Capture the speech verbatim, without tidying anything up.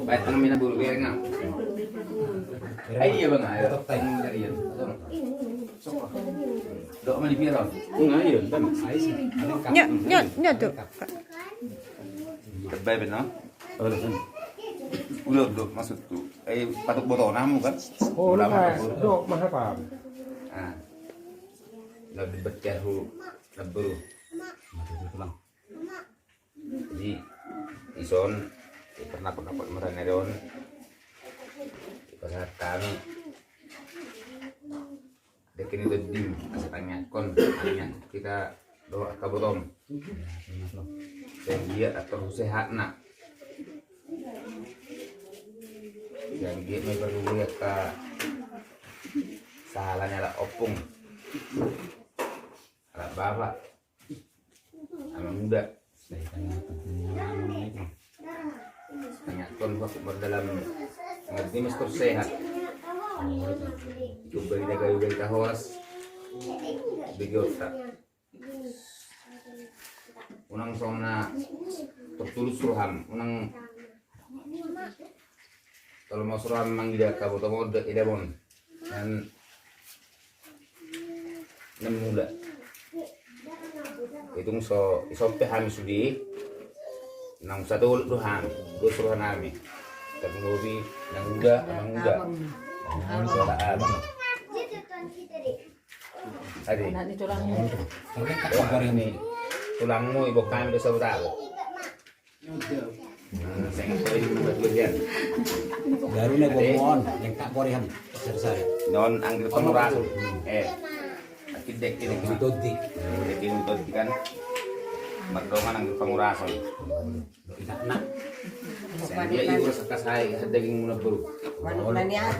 Baik, tangan mina bulu biar ngam. Ai iya bang, ayo. Iya. Dok mani biar. Enggak iya, kan. Nya, nya, nya dok. Terbaik benar. Udah dok maksudku. Eh, patok botonamu kan? Oh, dok, mahapa? Ah. Lebih betah hu, lebih. Mati tulang. Jadi ison, pernah pernah pot merana don. Pasahat kami. Dekin itu dim, asa tangiangkon, tangiang kita doa kabotom. Yang dia atur sehatna. Yang dia mai perlu lihat ka sahalanya lah opung. Anak bapak. Anak muda. Tangiangkon bapak berdalam ngerti mestur sehat. Itu bagi dagai bagi tahoras. Bagi otak. Unang sona tertulus roham. Unang Tolong mas roham mangida kabotom on da idamon. Nan, nan muda. Itung so isompe hami sude. Nang satu do hami, dos roha nami. Tapi bobi nang muda, nang muda. Nang muda abang. Adi. Tulangmu ibo kami do sabut aku. Baru na gomon, lengkap gorehan. Sari-sari. Non anggir pangurason. Eh. Akidek ini. Ini todi. Ini todi kan. Mardongan anggir pangurason. Tidak nak. Saya dia ibu rasa kasai daging muna bro. Manuk nani aku.